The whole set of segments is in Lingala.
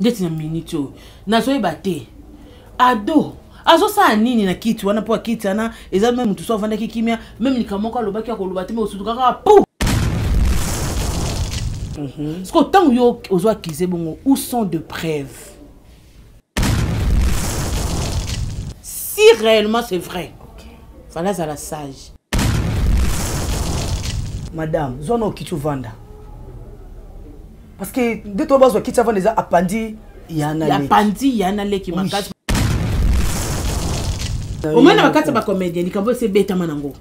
Ndeti na minute oyo nazoyeba te Ado azosala nini na kiti wana, mpo akiti wana eza meme motu so avandaki kimia, meme likambo moko alobaki akoloba te, me osutuka kaka pu. Siko ntango yo ozo accuse bongo, où sont de preuves? Si réellement c'est vrai, okay. Fallait azala sage. Madame, zwa na okiti ovanda, parce que nde to bazwa kiti avanda eza apandi yana leki, apandi yana leki makasi. Omoni na bakati ya bacomédien, likambo esi ebetama nango.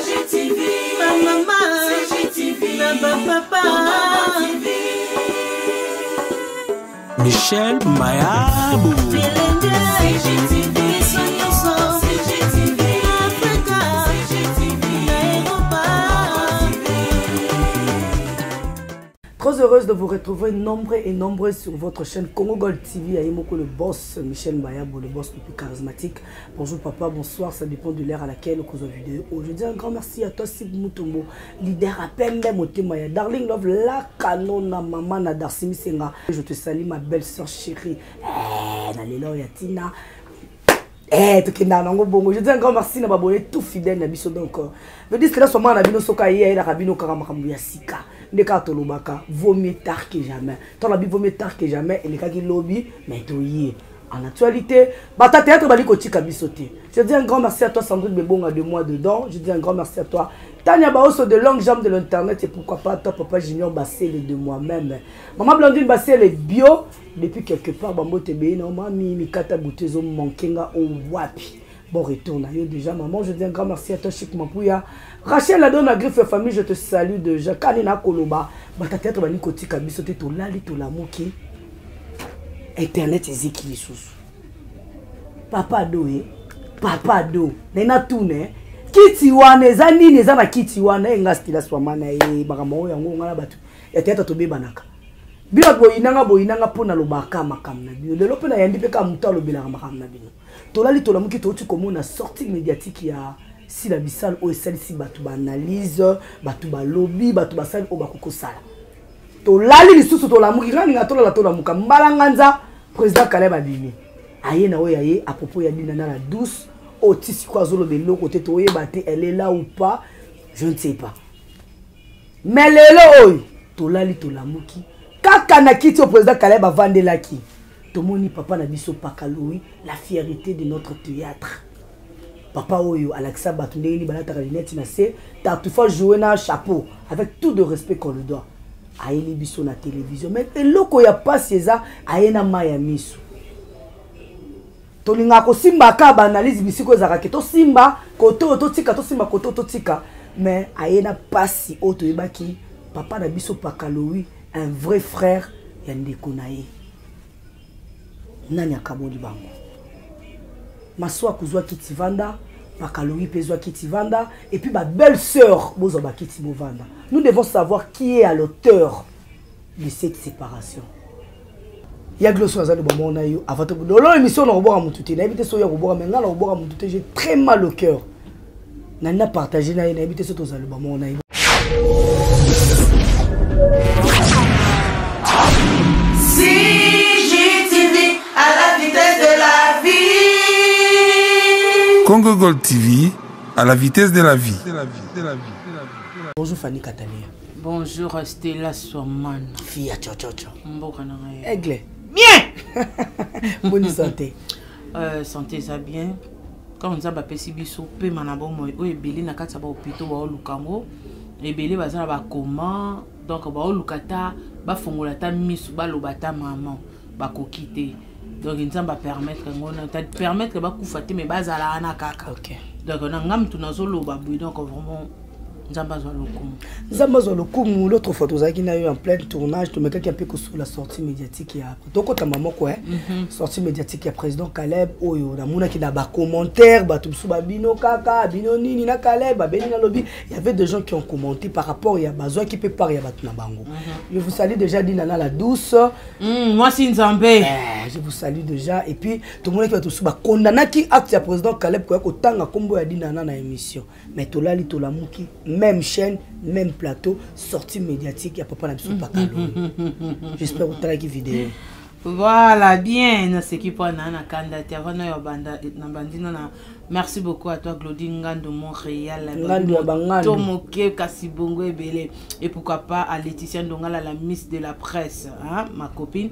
CGTV, bamama, CGTV, na bapapa, Michel Mayabou. CGTV, biso nyonso, CGTV, Afrika, CGTV, na Europa. Très heureuse de vous retrouver nombreux et nombreuses sur votre chaîne Congo Gold TV. Ayemoko le boss, Michel Mayabo, le boss le plus charismatique. Bonjour papa, bonsoir, ça dépend de l'heure à laquelle vous avez vidéo. Je dis un grand merci à toi, Sib Mutombo, leader à Pembe Motemaya, Darling Love, la canona, maman na Darcy Misenga. Je te salue ma belle-sœur chérie. Eh, na lelo ya Tina. Eh, tokendaka nango bongo. Je dis un grand merci na babone tout fidèle na biso. Donc veut dire que là soma na bino soka ye ayelaka bino kaka makambo ya sika nde kaka tolobaka vaut mieux tard que jamais. Ntango na bi vaut mieux tard que jamais elekaki lobi, mais toye en actualité bata théâtre bali kotika biso te. Je dis un grand merci à toi Sandrine Bebonga de moi dedans. Je dis un grand merci à toi Tania Baoso de longue jambe de l'internet, et pourquoi pas toi papa Junior Bassele de moi-même, maman Blandine Bassele bio depuis quelque part bambote beyi na mami mikata butezo mankenga o wapi. Bon retour na yo déjà maman. Je dis un grand merci à toi Chic Mampouya, Rachel Ladonna Griffe famille, je te salue déjà. Kanina Koloba bata théâtre bani kotika biso te, tolali tolamuki internet eziki lisusu. Papa Do e papa Do nena tune kiti wana eza nini, eza na kiti wana e nga stila swama na ye makambo oyo yango nga na bato ya théâtre tobebanaka bino boyinanga boyinanga mpo nalobaka makambo na bino lelo mpe nayambi mpe kaka moto alobelaka makambo na bino. Tolali tolamuki touti komona sortie médiatique ya Sila Bisal oyo esalisi bato baanalyse, bato balobi, bato basali oyo bakoki kosala. Tolali lisusu tolamuki ngai ninga tolala tolamuka mbala nganza président Caleb abimi aye na oyo aye à propos ya Dina na la douce oyo ti sikoyo azoloba eloko te, toyeba te elle est là ou pas, je ne sais pas. Mais lelo oyo tolali tolamuki kaka na kiti oyo président Caleb avandelaki, tomoni papa na biso Paka Louis, la fierté de notre théâtre. Papa oyo alakisa bato ndenge nini balataka lunette na se, Tartufa jouer na chapeau avec tout de respect qu'on lui doit. Ayeli biso na télévision, mais eloko ya pasi eza aye na mai ya miso. Tolingaka kosimba kaka ba analyse bisiko ezalaka ke tosimba kote oyo totika, tosimba kote oyo totika, mais aye na pasi oyo toyebaki papa na biso Paka Louis, un vrai frère ya ndeko na ye. Nani akaboli bango? Maswa kozwa kiti vanda, Paka Louis pe zwa kiti vanda, et puis ba belle sœur bozwa ba kiti bovanda. Nous devons savoir qui est à l'auteur de cette séparation. Ya glosso aza loba mona yo avant to lolo émission na koboka mutu te, nayebi te so ya koboka, mais nga na koboka mutu te, j'ai très mal au cœur. Na na partager na ye, nayebi te so tozala loba mona yo. CGTV à la vitesse de la vie. Congo Gold TV à la vitesse de la vie. Bonjour Fanny Catalia. Bonjour Stella Soman. Fille à tcho tcho tcho. Mboka na ngai. Aigle. Bien. Bonne santé. Santé ça bien. Quand Nzambe apesi biso pema na bomoi oyo ebele na kati ya ba hôpitaux baoluka yango, ebele baza na ba coma, donc baoluka ta bafongola ta misu baloba ta maman bakoki te. Donc Nzambe a permettre yango na ta permettre bakufa te mais bazala wana kaka. Okay. Donc na nga mutu nazoloba boye, donc vraiment Nzambe azwa lokumu. Nzambe azwa lokumu. L'autre fois tozalaki na yo en plein tournage, tomekaki mpe kosola sortie médiatique ya tokotama moko eh. Sortie médiatique ya président Caleb oyo namonaki na bacommentaire, bato mosusu babino kaka bino nini na Caleb babeni nalobi. Il y avait des gens qui ont commenté par rapport ya bazwaki mpe part ya bato na bango. Je vous salue déjà, Dinana la douce. Mwasi Nzambe. Eh, je vous salue déjà. Et puis tomonaki bato mosusu bakondamnaki acte ya président Caleb koya kotanga nkombo ya Dinana na émission, mais tolali tolamuki, même chaîne, même plateau, sortie médiatique ya papa na biso Pakalo. J'espère otalaki vidéo. Voilà, bien. Naseki mpo na kanda te. Avant nayo banda na bandino na merci beaucoup à toi, Glody Ngando Montréal. Ngando ya Bangando. To moke kasi bongo ebele. Et pourquoi pas à Laetitia Ndongala, la miss de la presse, hein, ma copine.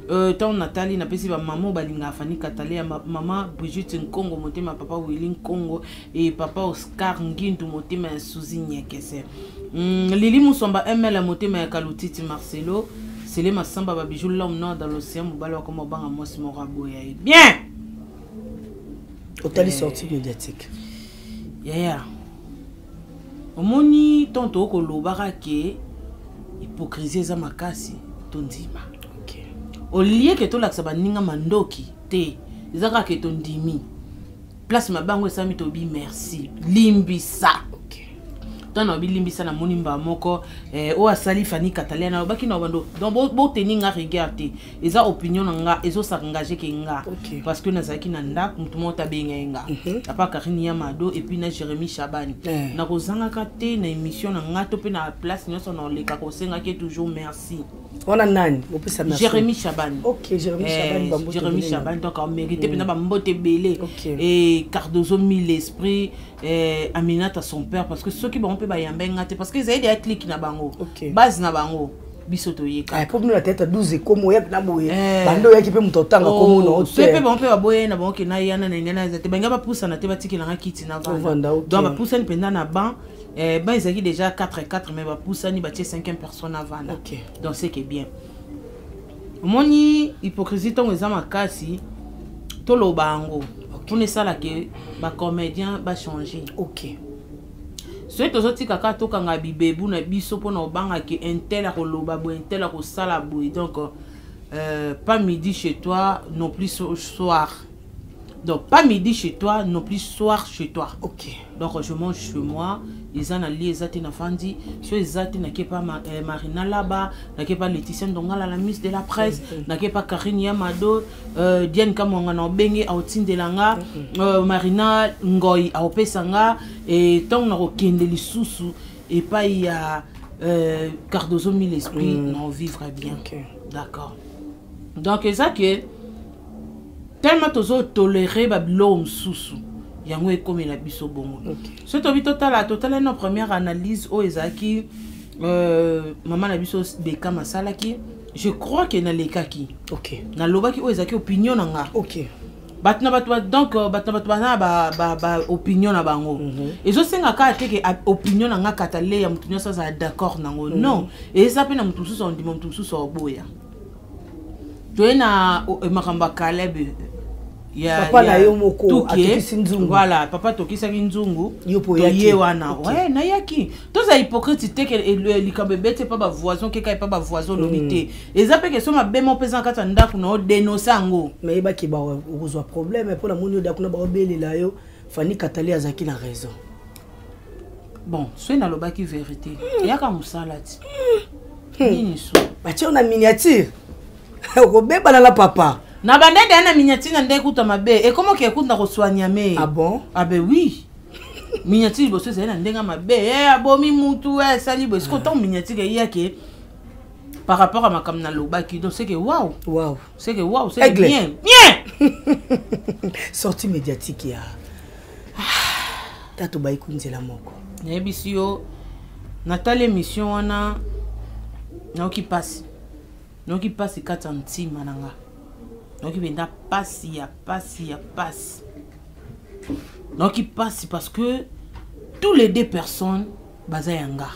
Ntango natali, napesi bamama balingaka Fani Katale ya mama Brigitte Nkongo motema, papa Willi Nkongo et papa Oscar Ngindu motema ya Suzi Nyekese, Lili Musomba ML ya motema ya Kalutiti Marcelo Sele Masamba Babijou, l'homme noir dans l'océan, mobali wakoma obanga mwasi moko aboya ye bien. Otali sortie médiatique. Yaya, omoni ntonto okolobaka ke hypocrisie eza makasi, tondima. Olie ke tolakisa baninga mandoki te, eza kaka ke tondimi place mabango esalami, tobi merci, limbisa. Ntango na bilimbisa, namoni mbala moko oyo asali Fani Katalia, nalobaki na bando donc boteni nga rigueur te, eza opinion na nga, ezosengage ke nga parce que nazalaki na ndako, motu moko tabengai nga apa Karine Yamado et puis na Jérémi Chabani. Nakozangaka te na émission na nga to mpe na place nyonso na oleka kosengaki toujours merci. Wana nani opesa merci? Jérémi Chabani. Ok, Jérémi Chabani, bambote. Jérémi ebele. Chabani, donc amérité mpenza bambote ebele. Et Cardozo mille esprit, Aminata son père, parce que soki bango mpe bayamba nga te, parce que ezali deya clique na bango, base na bango, biso toyeka. Ah, po bino na tete 12 ekomo oya na boye. Bando oyaki mpe moto otanga Oh, komona. So mpe bango mpe baboye na bango ke nayana na ngai naza te, bangai bapusana te, batikelanga kiti na Ovanda, vanda. Donc bapusani mpenza na ban, ban ezalaki déjà 4 4, mais bapusani batie 5e personne avanda. Donc c'est que bien, omoni hypocrisie ntongo eza makasi, toloba yango mpona esalaka bacomédien bachange. Soki tozotika kaka tokanga bibebu na biso mpona obangaki un tel akoloba boye, un tel akosala boye, donc pas midi chez toi non plus soir, donc pas midi chez toi non plus soir chez toi. Donc je mange chez moi, eza na lie, eza te nafandi so, eza te nake pa Marina Laba, nake pa Laetitia Ndongala, la miss de la presse, nake pa Karine Yamado, Diane Kamwanga na obenge aotindela nga, Marina Ngoi aopesa nga. E ntango nakokende lisusu epai ya Cardozo mille esprit, na ovivre bien. D'accord, donc eza ke tellement tozotolere babiloko mosusu, yango ekomela biso bongo. Soki tobi totala, totala na première analyse oyo ezalaki mama na biso Bekam asalaki, je crois ke nalekaki, nalobaki oyo ezalaki opinion na nga. Bato na bato donc bato na bato baza na ba opinion na bango. Ezosenga kaka te ke opinion na nga katale ya motu nyonso azala d'accord nango. Non, eza mpe na motu mosusu andima, motu mosusu aoboya. Toye na makambo ya Caleb ya Papa na ya yo moko Tuke. atokisi nzungu. Voilà, papa atokisaki nzungu. Yo mpo oyaki. Toye wana. Ouais, nayaki. Toza hypocrite te ke likambo ebeti epa bavoisin, keka epa bavoisin olobi te. Eza mpe question mabe mo mpenza na kati ya ndako na odénonce yango. Mais yebaki okozwa problème mpo na moni oyo kuna baobelela yo Fani Katali azalaki na raison. Bon, soki nalobaki vérité, eyaka mosala ti nini so. Batie yo na miniature, okobebana na papa. Na bandede ya na miniature na nde ekuta mabe, ekomoki ekuta koswanyame. Ah bon? Ah ben oui, miniature liboso ezali na ndenge mabe, e abomi mutu, e esali boye. Sikoyo ntango miniature eyaki par rapport à makambo nalobaki, donc c'est que wow. Wow. C'est que wow, c'est que Aigle. bien bien. Sortie médiatique ya tata bayi nzela moko. Nayebisi yo, natali émission wana, nayoki mpasi, nayoki mpasi kati ya ntima na nga, nayoki mpenza mpasi ya mpasi ya mpasi, nayoki mpasi parce que tous les deux personnes baza ya nga.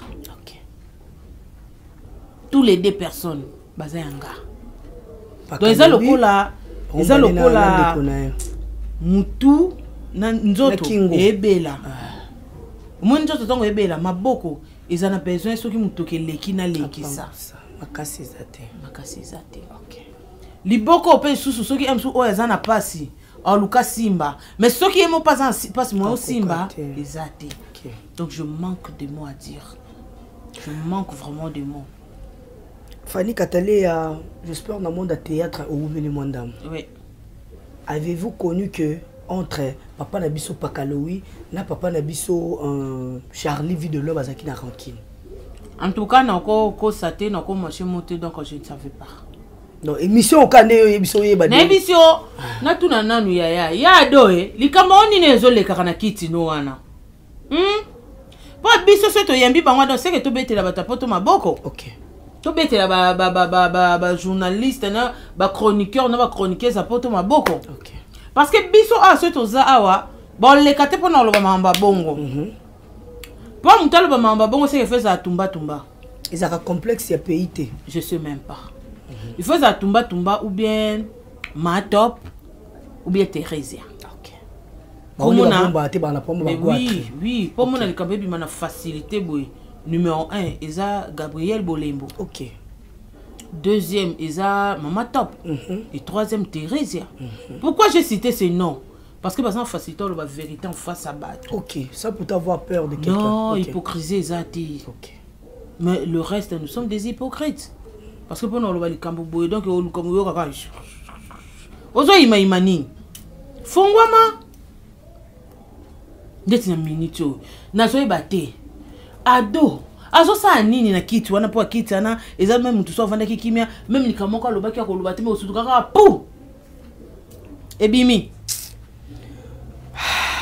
Tous les deux personnes baza ya nga, donc eza lokola, eza lokola mutu na nzoto Na kingo. Eyebela. Omoni nzoto ntango ebela, maboko eza na besoin soki motoki eleki nalekisa. Makasi eza te. Makasi eza te. Liboko mpe lisusu soki ye mosusu oyo aza na mpasi aluka simba, mais soki ye moko aza na mpasi moyo osimba eza te. Donc je manque de mots à dire, je manque vraiment de mots. Fanny Katalea, j'espère dans le monde de théâtre au Wumeli Mwandam. Oui. Avez-vous connu que entre papa na biso Pakaloui na papa na biso Charlie Vie de l'homme azaki na rancune? En tout cas, nako kosa te, nako marcher monter, donc je ne savais pas. Non, émission okande yo yebiso yeba. Na yebiso natuna nanu yaya. Ya do e likambo oni ne ezolekaka na kiti no wana. Po biso so toyambi bango, donc c'est que tobetela bato poto maboko. Tobetela ba ba ba ba ba, ba journaliste na ba chroniqueur na ba chroniqueuse ya poto maboko. Parce que biso awa so toza awa, boleka te mpona koloba makambo ya bongo. Po moto aloba makambo ya bongo, c'est que faut ezala tumba tumba. Ezalaka complexe ya pays te. Je sais même pas. Il faut ezala tumba tumba ou bien Matop ou bien Thérésia. Pomona te bana pomba. Mais oui, oui, pomona likambo ebima na facilité boye. Numéro 1 eza Gabriel Bolembo. Deuxième eza Mama Top. Et troisième Thérésia. Pourquoi j'ai cité ces noms? Parce que baza na facilité oloba vérité en face à bato. Ok, ça pour avoir peur de quelqu'un. Non, hypocrisie eza te. Mais le reste, nous sommes des hypocrites. Parce que pona oloba likambo boye, donc olukambo yo kaka ozoyimayima nini? Fongwama ndeti na minute oyo nazoyeba te ado azosala nini na kiti wana, mpo akiti wana eza meme motu so avandaki kimia, meme likambo moko alobaki akoloba te, me osutu kaka pu ebimi.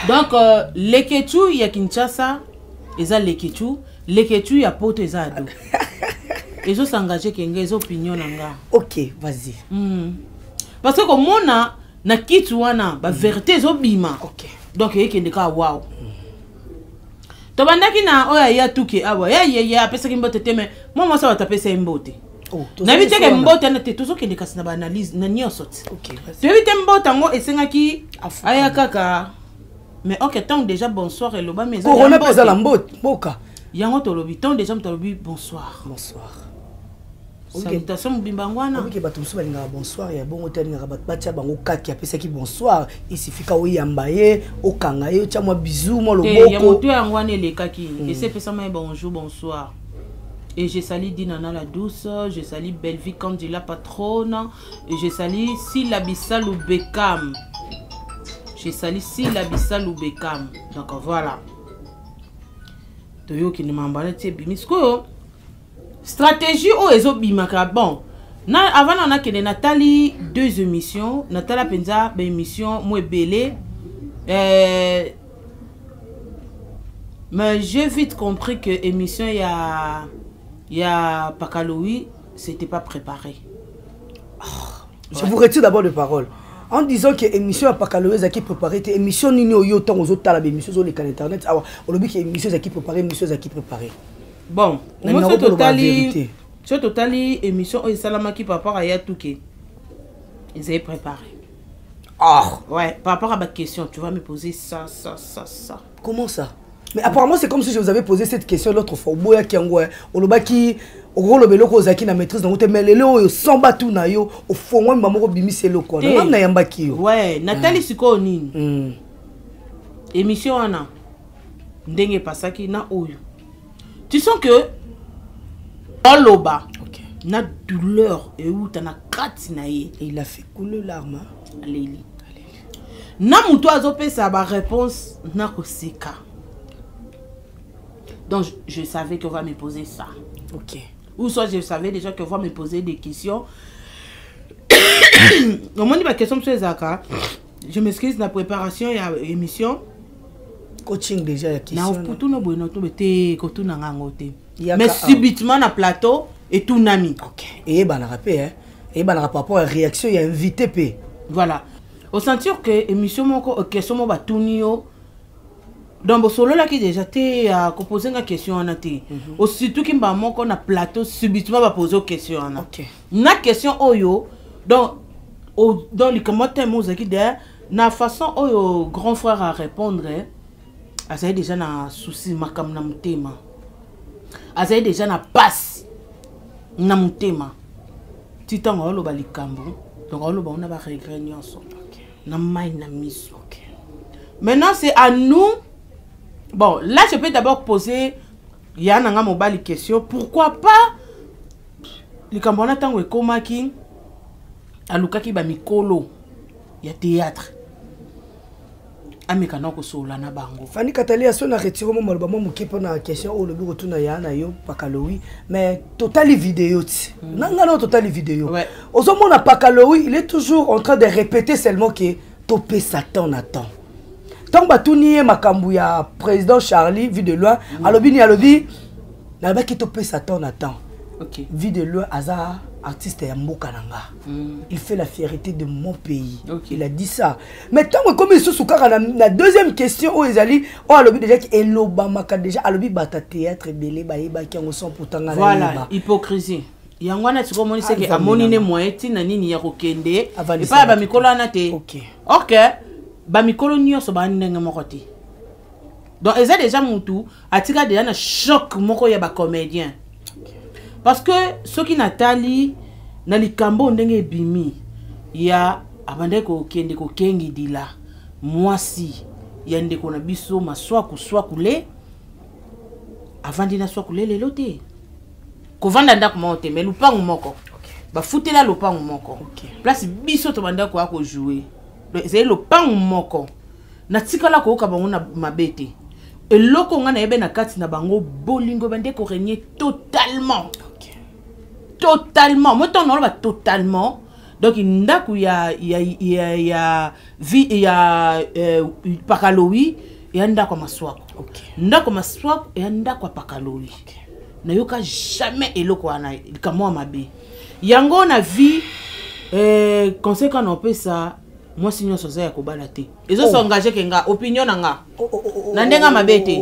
Donc leketu ya Kinshasa eza leketu, leketu ya poto eza ado. Ezosengage ke nga eza opinion na nga. Ok, vas-y. Parce que komona na kiti wana ba vérité ezobima. Donc ekende kaka wow. Tobandaki na oyo aya tuke awa ya ye ye apesaki mbote te, mais mwa mwasi awa atapesa ye mbote. Oh, nayebi te ke mbote wana te, tozokende kasi na baanalyse na nyonso te. Toyebi te mbote yango esengaki aya kaka, mais ok, ntango déjà bonsoir elobami eza corona mpe eza na mboka. Yango tolobi ntango déjà moto alobi bonsoir. Bonsoir. Salutation mobimba yango wana. Oke, bato mosusu balingaka bonsoir ya bongo te, alingaka bato batia bango kaki. Apesaki bonsoir, isifika oyamba ye, okanga ye, otya mwa bizu, mwa ya loboko. Moto yango wana elekaki esi epesama ye bonjour, bonsoir. Et je salue Dinana la douce, je salue Bellevue Candila patronne, et je salue Sila Bissalou Bekam. Je salue Sila Bissalou Bekam. Donc voilà. Toyoki ni mambana tie bimi sikoyo stratégie oyo ezobimaka. Bon, na avant na nakende, natali deux émissions, natala mpenza baémission mo ebele, mais j'ai vite compris que émission ya Pakaloui, c'était pas préparé. Je vous retire d'abord de parole en disant que émission ya Pakaloui ezalaki préparé te. Émission nini oyo ntango ozotala baémission ezoleka na internet awa, olobi ke émission ezalaki préparé, émission ezalaki préparé? Bon, Nalinga moi so koloba totali vérité. So totali émission oyo esalamaki par rapport à ya tuke, ezali préparé. Ah. Ouais, par rapport à ma question, tu vas me poser ça, ça, ça, ça. Comment ça? Mais apparemment, c'est comme si je vous avais posé cette question l'autre fois. Oboyaki yango, olobaki okoloba eloko ozalaki na maîtrise nango te, mais lelo oyo somba tu na yo ofongwami moko obimisi eloko wana. Te. Ngam nayambaki yo. Ouais, natali sikoyo nini émission wana ndenge epasaki na oyo, tu sens que oloba na douleur euta na kati na ye. Et il a fait couler larme, hein? Aleli na moto azopesa baréponse na koseka. Donc je savais qu'on va me poser ça. Ou soit je savais déjà qu'on va me poser des questions. Omoni baquestion mosusu ezalaka, je m'excuse, na préparation ya émission. Coaching déjà ya Na question. kotuna boye na tobe te, kotuna nga yango te. Yaka Mais awa. subitement na plateau etunami. Ok, eyebanaka mpe, hein? Eyebanaka par rapport à réaction ya invité mpe. Voilà, osentir que émission moko, question moko batuni yo, donc bosololaki déjà te ya kopose nga question wana te. Osurtout mbala moko na plateau, subitement bapose yo question wana. Na question oyo, donc donc likambo te mo ozalaki derrière na façon oyo grand frère a répondre. Azali déjà na souci, makambo na motema, azali déjà na pasi na motema. Ti ntango aoloba likambo, donc aoloba ngo na baregret nyonso na mai na miso. Maintenant, c'est à nous. Bon, là, je peux d'abord poser ya na nga mobali question: pourquoi pas likambo wana, ntango ekomaki, alukaki bamikolo ya théâtre, ameka na kosolola na bango? Fani Katalia, so na retire mo maloba mwa moke mpona question oyo olobi kotuna ya na yo Pakalowi. Mais totali video ti na nga na totali video. Ozomona Pakalowi, il est toujours en train de répéter seulement que topesa temps na temps. Ntango batuni ye makambo ya président Charlie Vue de Loin, alobi nini? Alobi: nalobaki topesa temps na temps. Vue de Loin aza artiste ya mboka na nga. Il fait la fierté de mon pays. Il a dit ça. Mais ntango ekomi lisusu kaka na deuxième question oyo ezali oyo, alobi déjà ki elobamaka déjà. Alobi bata théâtre ebele bayebaki yango sans pourtant nga Voilà. nayeba. Hypocrisie yango wana. Sikoyo omoni seke Ah, amoni ne nzambe. moyen ntina nini ya kokende Avandisa epai ya bato. bamikolo wana te. Ok, bamikolo nyonso baa ndenge moko te. Donc eza déjà mutu atika déjà na choc moko ya bacomédien, parce que soki natali na likambo oyo ndenge ebimi ya abandaki kokende kokengidila mwasi ya ndeko na biso Maswaku Swakule, avandi na Swakule lelo te, kovanda ndako moko te, mais lupangu moko, bafutela lopangu moko. Place biso tobanda koya kojouer, donc ezali lopangu moko. Natikala koyoka bango na mabe te. Eloko nga nayebe na kati na bango, bolingo bande korégner totalement. Totalement, mo ntango naoloba totalement, donc ndako ya vi ya Pakalowi eya ndako ya Maswako. Ndako ya Maswako eya ndako ya Pakalowi. Nayoka jamais eloko wana, likambo ya mabe yango na vie. Conseil kaka na opesa mwasi nyonso aza ya kobala te, ezosengage ke nga opinion na nga na ndenge ya mabe te.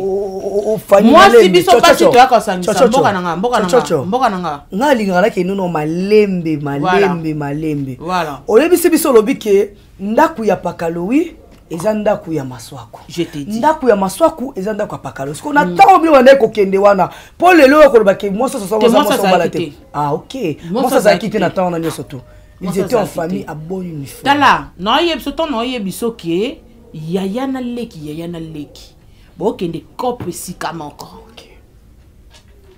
Mwasi, biso mpasi toyaka kosangisa mboka na nga, mboka na nga, mboka na nga. Nga alingaka nakende no malembe malembe malembe. Voilà. Oyebisi biso, olobi ke ndako ya Pakalowi eza ndako ya Maswaku. Je t'ai dit. Ndako ya Maswaku eza ndako ya Pakalowi. Siko na ntango bino bandaki kokende wana, mpo lelo oyo koloba ke mwasi Te, mwasi obala azalaki te. te. Ah ok, Mwasi mwasi azalaki te na azalaki te. ntango wana nyonso to ils Mwasi étaient en azalaki famille te. à bon uniforme. Tala, naoyebi so, ntango naoyebi so ke yaya na leki, yaya na leki bokende cope esika moko,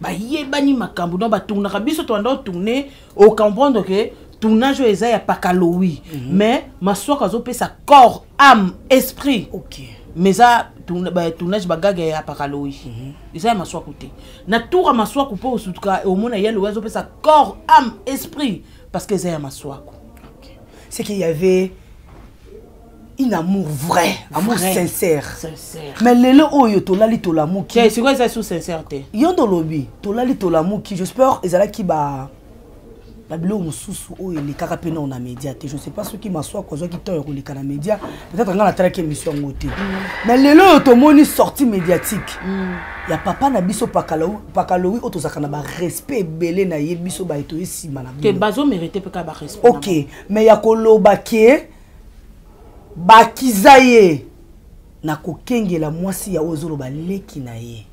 bayebani makambo. Donc batournaka, biso tobanda otourne, ocomprendre ke tournage oyo eza ya Pakalowi, mais Maswaka azopesa corps, âme, esprit. Mais eza tournage, bagaga ya Pakalowi, eza ya Maswaku te. Na tour ya Maswaku mpo osutuka omona ya Lowi azopesa corps, âme, esprit, parce que eza ya Maswaku. C'est qu'il y avait un amour vrai, amour Vrai. sincère. Sincère. Mais lelo oyo tolali tolamuki, Te, sikoyo eza sous sincère te. Yo nde olobi tolali tolamuki. J'espère ezalaki ba babiloko mosusu oyo elekaka mpe nao na média te. Je sais pas soki Maswako azwaki temps ya koleka na média. Peut-être nga natalaki émission yango te. Mais lelo oyo tomoni sortie médiatique ya papa na biso Pakalowi oyo tozalaka na barespect ebele na ye, biso baye toye nsima na Te, bino. Bazomérite mpe kaka barespect. Ok, mais ya koloba ke bakiza ye na kokengela mwasi ya oyo ozoloba leki na ye,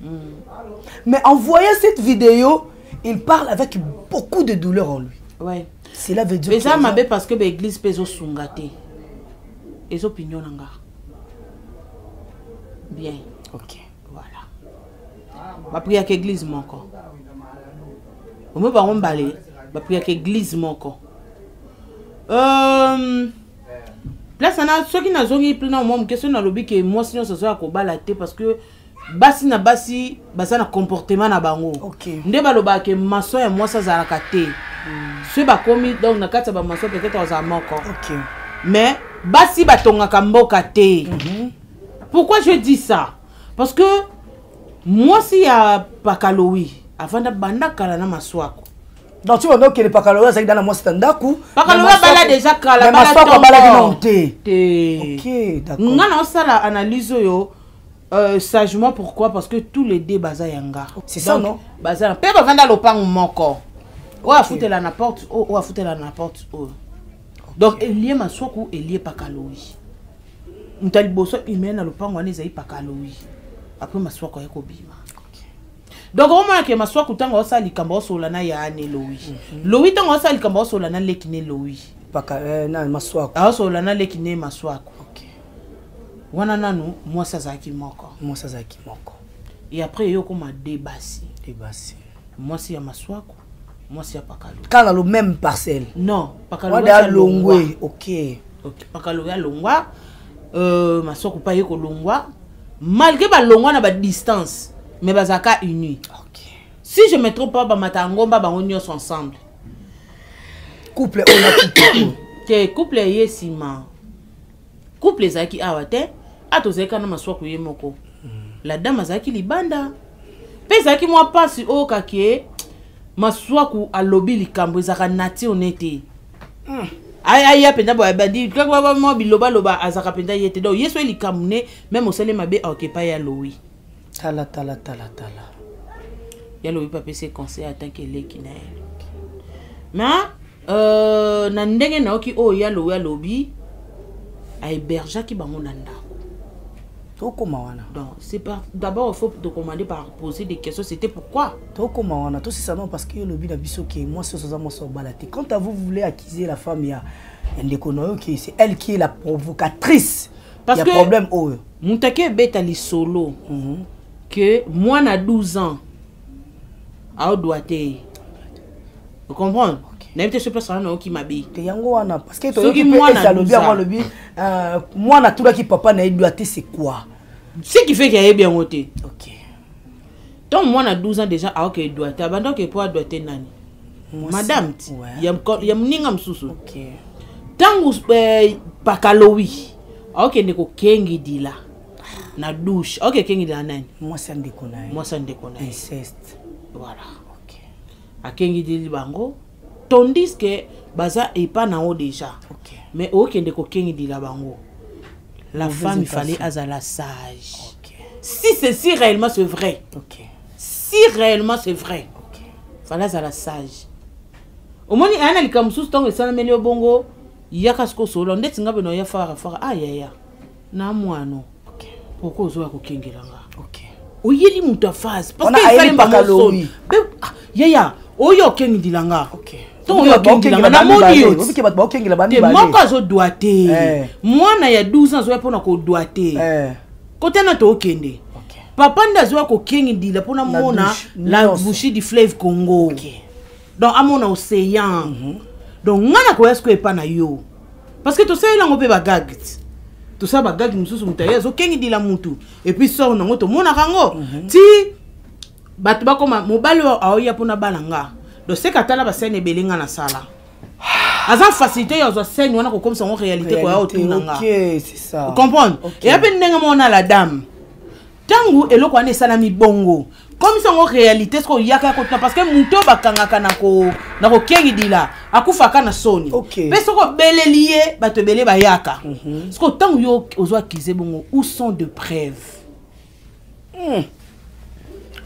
mais en voyant cette vidéo, il parle avec beaucoup de douleur en lui. Cela veut dire Eza que mabe parce que baeglise mpe ezosunga te. Eza opinion na nga bien. Voilà, bapriaka église moko, omo bango mbale bapriaka église moko. Place wana, soki nazongi mpena mwa moke, soki nalobi ke mwasi nyonso azoya kobala te, parce que basi na basi baza na comportement na bango. Nde balobaka ke maçon ya mwasi azalaka te. Soki bakomi donc na kati ya bamaçon, peut-être azala moko. Mais basi batongaka mboka te. Pourquoi je dis ça? Parce que mwasi ya Pakalowi avanda banda kala na Maswako. Donc tu vois, donc le Pakalowi azalaki na mwasi na ndako. Pakalowi abala déjà kala. Mais bala. Maswako Ntongo. abalaki nano te. Te. Ok, d'accord. Nga na osala analyse oyo sagement. Pourquoi? Parce que tous les deux baza yanga. C'est ça. Donc, Non. baza mpe bavanda lopango moko, oyo afutela na porte oyo, oyo afutela na porte oyo. Donc elie Maswaku, elie Pakalowi. Moto ya liboso humain na lopango wana ezali Pakalowi. Après Maswako aye kobima. Donc omona ke Maswako ntango aosala likambo, aosolola na ya ne Lowi. Lowi ntango aosala likambo, aosolola na leki ne Lowi. Paka na Maswako. Aosolola na leki ne Maswako. Wana nanu mwasi azalaki moko. Mwasi azalaki moko. Et après ye okoma de basi. De basi. Mwasi ya Maswako, mwasi ya Pakalo. Kaka na le même parcelle? Non, Pakalo. Wada alongwe, ok. Ok, Pakalo ya longwa, Maswako mpe aye kolongwa. Malgré balongwa na badistance, mais bazalaka unis. Si je me trompe pas, bamata ngomba bango nyonso ensemble. Couple oyo na couple oyo? Te, couple ye nsima. Couple ezalaki awa te, a tozalaki kaka na Maswaku ye moko. La dame azalaki libanda mpe ezalaki mwa mpasi oyo kake Maswaku alobi likambo ezalaka nature ne te. Aya mpenza boye, abandi kaka mwa bilobaloba, azalaka mpenza ye te. Donc ye so likambo ne même osali mabe, aokepa ya Lowi. Tala, tala, tala, tala. Ya Lowi mpe apesi conseil en tant que eleki na ye. Mais na ndenge nayoki oyo ya Lowi alobi, ahébergeaki bango na ndako. Tokóma wana. Donc c'est par d'abord, il faut te commander par poser des questions, c'était pourquoi. Tokóma wana, tosisa non, parce que yo olobi na biso ke mwasi oyo aza mwasi obala te. Quant à vous, vous voulez accuser la femme ya ndeko na yo ke c'est elle qui est la provocatrice. Parce ya que problème oyo. Moto ake ebeta lisolo ke mwana 12 ans aodwa te, ocomprendre? Nayebi te soki place wana nayoki mabe. Te, yango wana, parce que Soki toyoki mpe mwana ese alobi 12 yango ans. alobi mwana atunaki papa na ye doit te, c'est quoi? Ce qui fait ke ayebi yango te. Donc mwana 12 ans déjà aoke edwa te, abanda oke po adwa te nani? Madame ti ya moninga mosusu. Ntango Pakalowi aokende kokengidila na douche, aoke kengidila nani? Mwasi ya ndeko na ye. Mwasi ya ndeko na ye. Inceste. Voilà. Akengidili bango tandis que baza epa na yo déjà. Mais okende kokengidila bango, la Mauvaise femme, il fallait intention. Azala sage. Si c'est si réellement c'est vrai, si réellement c'est vrai, fallait azala sage. Omoni aya na likambo mosusu, ntango esalameli yo bongo, yaka siko solo ndeti nga beno ya fara fara, ah yaya na mwana, pourquoi ozoya kokengela nga? Oyeli moto ya phase. Wana ayeli Pakalowi. Yaya oyo okengidila nga. Ntongo oyo Bato okengidila nga, baokengela namoni bamibale. yo. Obike bato baokengela te. bamibale. Moko azodwa te. Mwana ya 12 ans azoya mpona kodwa te. Kote na tookende, papa nde azoya kokengidila mpona Na mona douche, la nyonso. bouche du fleuve Congo. Donc amona océan. Donc nga na koya sikoyo epa na yo, parce que tosaleli yango mpe bagag ti tosala bagag mosusu, moto aye azokengidila mutu et puis sort nango tomonaka yango ti bato bakoma mobali oyo aoya mpona bala nga. Donc seka atala bascène ebele nga nasala, aza facilité ya ozwa scène wana kokomisa yango réalité, koya otuna nga. Ok, c'est ça. Comprendre? Eya mpe ndenge moko na la dame, ntango eloko wana esalami bongo, komisa yango réalité soki oyaka ya kotuna, parce que moto oyo bakangaka na kokengidila akufaka na soni. Mpe soki obeleli ye, bato ebele bayaka. Soki ntango yo ozwa akize bongo, où sont de preuves?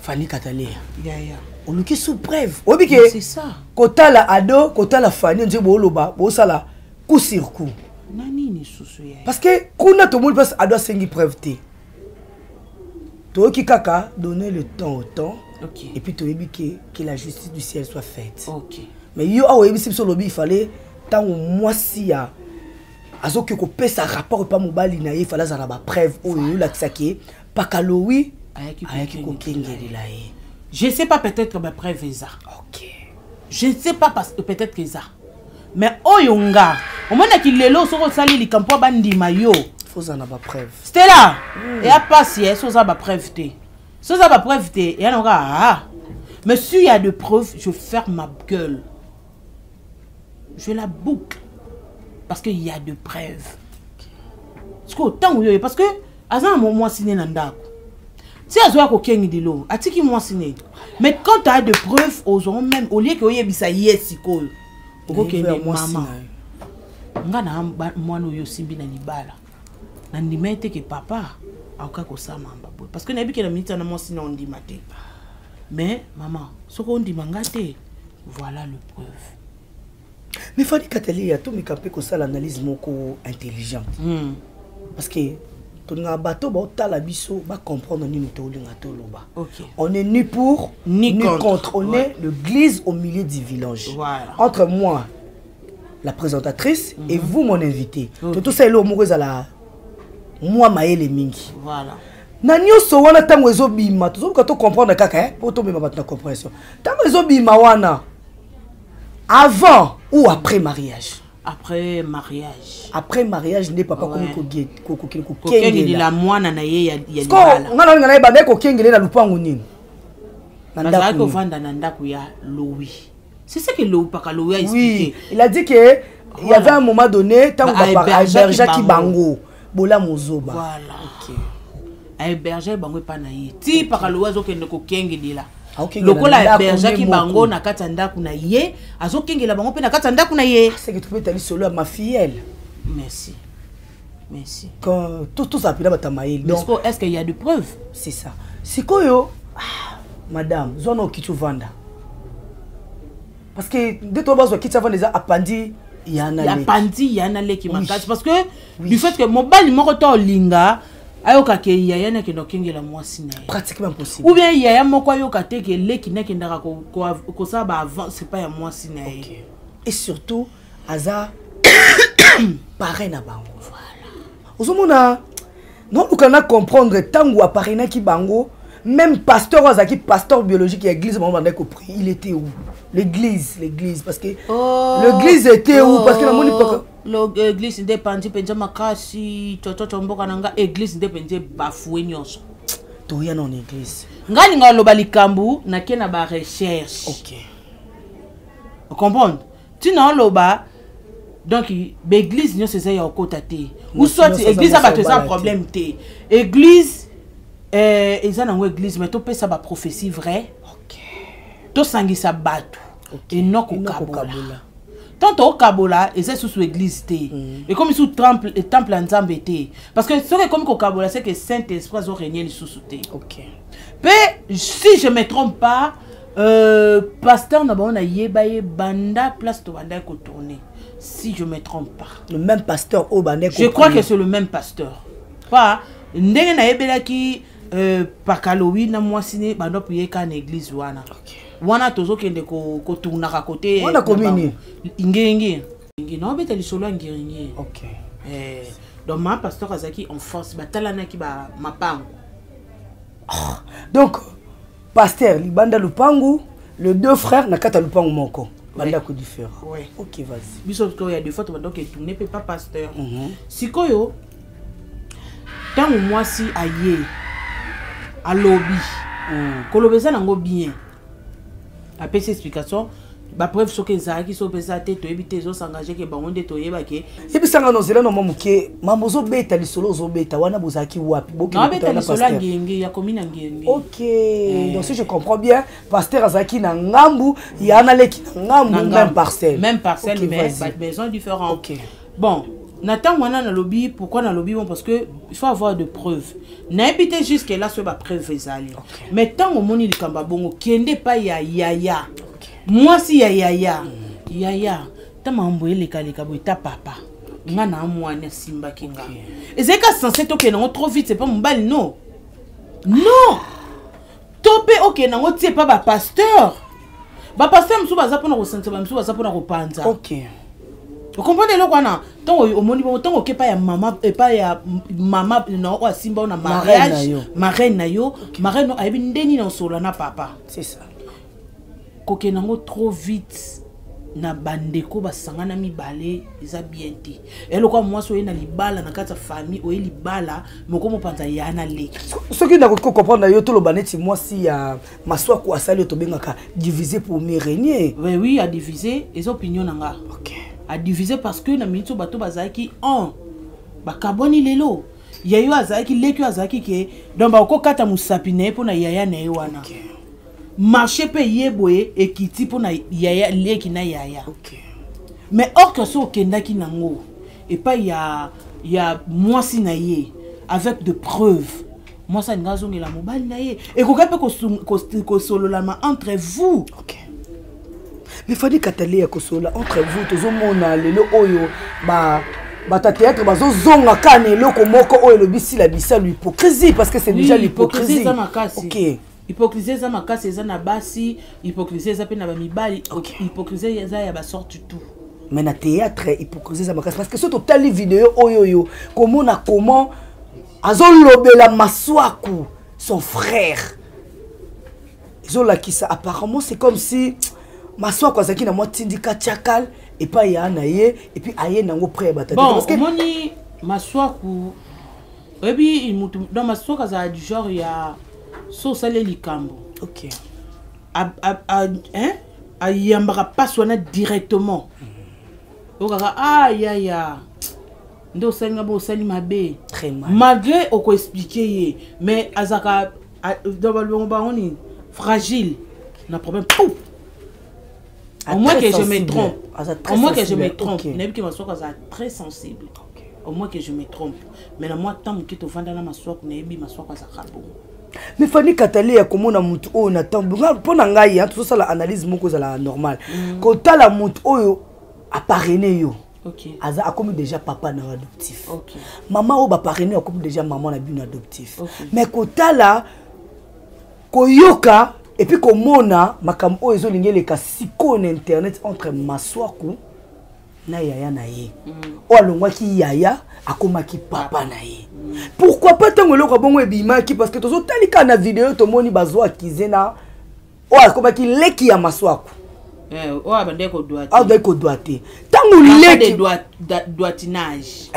Fani Katalea. Yaya. Oluki sous preuve, oyebi ke C'est ça. Kotala ado, kotala Fani, nzoi booloba bosala coup sur coup. Na nini susu yaya? Parce que kuna tomoni place ado asengi preuve te, toyoki kaka donner le temps au temps. Et puis toyebi que la justice du ciel soit faite. Mais yo awa oyebisi biso, olobi il fallait ntango mwasi ya azoki kopesa rapport epa mobali na ye, il fallait azala na bapreuve oyo oyolakisaki ye Pakalowi ayaki ayaki kokengelela. Kokengelela ye. Je sais pas, peut-être bapreuve eza. Je ne sais pas, parce que peut-être eza, mais oyo nga omonaki lelo, soki osali likambo mpo bandima yo, fozala na bapreuve. Stella, eya pasi ye. So oza bapreuve te, so oza bapreuve te, eya nango ah. Mais s'il y a de preuves, je ferme ma gueule, je la boucle, parce que il y a de preuves. Sikoyo ntango yoyo, parce que aza na mwasi ne na ndako ti azoya kokengidilo, atiki mwasi ne. Mais quand tu as de preuves, ozwango même au lieu ke oyebisa ye sikoyo, okokende mwasi mama na ye. Nga na mwana oyo osimbi na libala, nandima ye te ke papa akoka kosala mamba boye, parce que nayebi ke na miniti wana mwasi na ondima te. Mais mama, soki ondima nga te, voilà le preuve. Mais Fani Katalia, tomeka mpe kosala analyse moko intelligente. Parce que Tolingaka bato baotala biso bacomprendre nini tolinga toloba. Ok. On est ni pour ni contre. Contre. On est l'église au milieu du village. Voilà. Entre moi, la présentatrice, et vous, mon invité. Ok. Tout ça, eloko moko ezala mwa mayele mingi. Voilà. Na nyonso wana, ntango ezobima, tozoluka tocomprendre kaka mpo tobima bato na compréhension. Ntango ezobima wana, avant ou après mariage? Après mariage. Après mariage nde papa komi kokende kokengelela kokengela mwana na ye ya Siko libala. nga nalinga nayeba nde kokengele na lupangu nini, na Bazalaki ndako nini? kovanda na ndako ya Louis. C'est ce que Louis, paka Louis a Oui, expliqué. il a dit que il y avait un moment donné ntango Ba- ahébergeaki ahébergeaki bango. bango bolamu ozoba. Voilà, ahéberge bango epa na ye ti paka Louis azokende kokengelela. Akokengela Lokola na ndako ahébergeaki nde moko. bango na kati ya ndako na ye, azokengela bango mpe na kati ya ndako na ye. Seke tobeta lisolo ya mafiyele. Merci, merci. Quand tozala mpena bato ya mayele. Mais Donc sikoyo, est ce qu'il y a de preuves? C'est ça. Sikoyo, ah, madame, zwa na okiti ovanda, parce que nde to bazwa kiti avanda, eza apandi ya na leki. Apandi ya na leki Oui. makasi, parce que du fait que mobali moko to olinga ayokaka yaya nakende okengela mwasi na ye. Pratiquement impossible. Ou bien yaya moko ayoka te ke leki nakendaka kosala baavance epai ya mwasi na ye. Ok. Et surtout aza parrain na bango. Ozomona, noluka na comprendre ntango aparrainaki bango, même pasteur oyo azalaki pasteur biologique ya église bango bandaki koprie, il était où? L'église, parce que l'église était où? Parce que namoni paka Église nde epandi mpenza makasi tototo mboka na nga. Église nde mpenza ebafue nyonso. Toya na église. Ngai linga oloba likambo nake na barecherche. Ocomprendre ntina oloba. Donc baeglise nyonso eza ya okota te, ou Nyonso soit nyonso église ya eza bato eza obala te. problème te. Église eza nango église, mais topesa baprophétie vrai. Tosangisa bato eno Eno kokabola. Kokabola. Tant tokokabola, eza lisusu église te, ekomi lisusu temple ya Nzambe te, parce que soki ekomi kokabola, c'est que Saint Esprit azorégner lisusu te. Mpe si je me trompe pas, pasteur na bango nayeba ye banda place tobandaki kotourner, si je me trompe pas. Le même pasteur oyo bandaki Je crois que c'est le même pasteur, pas ndenge nayebelaki pakalowi na mwasi ne bando ye kaka na église wana. Wana tozokende kotournaka kote. Wana komi nini? Ngenge naobeta lisolo ya Ngeringi. Ok. Donc ma pasteur azalaki en force, batalanaki bamapango. Donc pasteur libanda lupangu, le deux frères na kati ya lupangu moko, bandako différent. Ouais. Ok, vas-y. Biso sikoyo ya des fois tobandaki etourne mpe pa pasteur. Sikoyo ntango mwasi aye alobi, koloba eza nango bien, apesi explication, bapreuve soki ezalaki, soki eza te toyebi te, ezosengage ke bango nde toyebake. Yebisanga na nzela na mwa moke, mama, ozobeta lisolo, ozobeta wana bozalaki wapi? Bokende Naobeta kutana na lisolo ya pasteur. Ngenge, ya komi na Ngenge. Ok, donc si je comprends bien, pasteur azalaki na ngambu ya na leki na ngambu. Na Même ngambu. parcelle. Même parcelle. Ok, Mais vas-y. ba maison différente. Ok. Bon, na ntango wana nalobi, pourquoi nalobi bon? Parce que il faut avoir de preuves. Nayebi te jusque là soki bapreuve ezali, mais ntango omoni likambo ya bongo, kende epai ya yaya, mwasi ya yaya. Yaya, ta makambo elekaleka boye, ta papa nga na mwana asimbaki nga, ezali ka censé tokende yango trop vite, c'est pas mobali. Non, non, to mpe okende yango tie epa bapasteur. Bapasteur mosusu baza mpona kosantisa, bamisusu baza mpona kopanza. Okomprendre eloko wana? Ntango omoni bongo, ntango oke epai ya mama, epai ya mama na oyo asimba oyo na Marraine na mariage yo. Marraine na yo, marraine oyo ayebi nde nini osola na papa. C'est ça. Kokende yango trop vite na bandeko basangana mibale eza bien te. Eloko ya mwasi oye na libala na kati ya famille, oye libala moko mopanza ya na leki. Soki nakoki kocomprendre na yo, toloba neti mwasi ya Maswaku asali oyo tobengaka diviser pour mieux régner. Oui, oui, adivise, eza opinion na nga. Adivise parce que na miniti oyo bato bazalaki 1 bakabwani lelo. Yayo azalaki leki oyo azalaki ke donc bakokata mosapi na ye mpo na yaya na ye wana. Marché mpe ye boye ekiti mpo na yaya, leki na yaya. Mais or que so okendaki nango epai ya mwasi na ye avec de preuves, mwasi alingi azongela mobali na ye, ekoki mpe kosololama entre vous. Ok, mais Fadi Katale, ya kosolola entre vous, tozomona lelo oyo ba Bato ya théâtre bazozonga kaka na eloko moko oyo elobi Sila Bisalu, hypocrisie, parce que c'est déjà l'hypocrisie. Eza makasi. Hypocrisie eza makasi, eza na basi, hypocrisie eza mpe na bamibali, hypocrisie eza ya basorte tout. Mais na théâtre hypocrisie eza makasi, parce que soki totali video oyo oyo komona comment azolobela Maswaku, son frère, ezolakisa apparemment c'est comme si Maswaku azalaki na mwa tindika tiakal epai ya na ye, et puis aye nango près ya bato. Bon, omoni Maswaku, oyebi mutu, donc Maswaku azala du genre ya so osali likambo, ayambaka mpasi wana directement. Okaka ah yaya nde osali nga bo osali mabe, malgré okoexpliquer ye, mais azalaka donc balobongo bango nini, fragile na problème pouf. Au moins que je me trompe, au moins que je me trompe, nayebi ke Maswako azala très sensible, au moins que je me trompe, mais na mwa ntango moke tovanda na Maswako, nayebi Maswako azalaka bongo. Mais Fani Katale, ya komona motu oyo na ntango, mpo na ngai tozosala analyse moko ezala normal, kotala motu oyo aparrainer yo, aza akomi déjà papa na adoptif, mama oyo baparrainer akomi déjà mama na bino adoptif, mais kotala, koyoka et puis komona makambo oyo ezolingi eleka sikoyo na internet entre Maswaku na yaya na ye, oyo alongwaki yaya akomaki papa na ye, pourquoi pas ntango eloko ya bongo ebimaki? Parce que tozotali kaka na video, tomoni bazwa akize na oyo akomaki leki ya Maswaku. Oyo abandaki kodwa. Abandaki kodwa te ntango leki doigtinage.